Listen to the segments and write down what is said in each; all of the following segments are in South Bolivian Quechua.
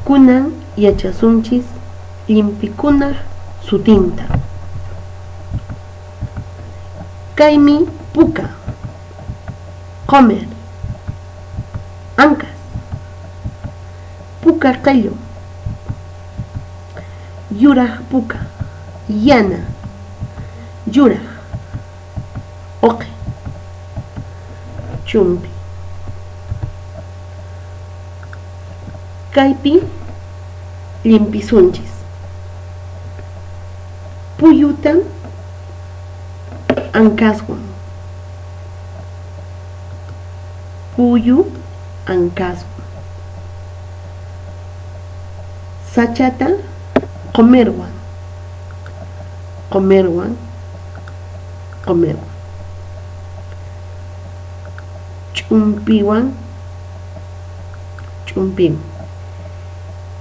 Kunan yachasunchis llimpikunaq sutinta. Kaymi puka, qomer, ankas, puka qello, yuraj puka, yana, yuraj, oqe, chumpi. Kaypi llimpisunchis. Puyuta ankaswan. Puyu ankaswan. Sachata qomerwan. Qomerwan, qomerwan. Ch'umpiwan, ch'umpiwan.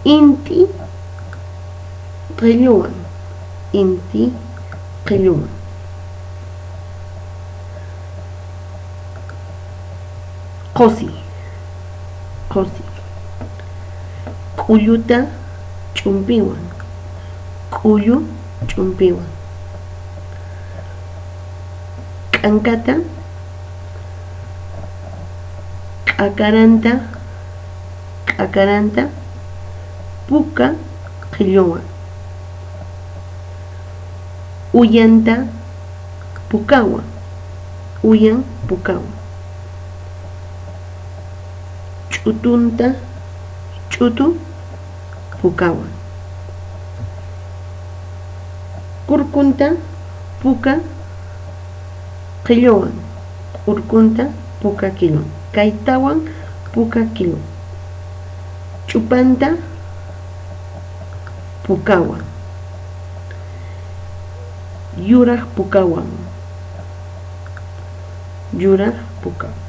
Inti qelluwan, inti qelluwan. Qosi, qosi. K'ulluta ch'umpiwan, k'ullu ch'umpiwan. K'ankata, k'akaranta, k'akaranta puka qhilluwan. Uyanta pukawan, uyan pukawan. Ch'utunta ch'utu pukawan. Kurkunta puka qhilluwan, kurkunta puka qhilluwan. Kaytawan puka qhilluwan. Ch'upanta pukawan. Yuraj pukawan. Yuraj pukawan.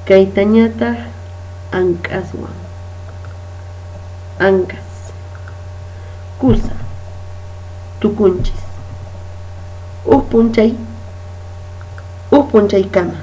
Kaytañataj ankaswan. Ankas. Kusa. Tukunchis. Uj p'unchay, uj p'unchaykama.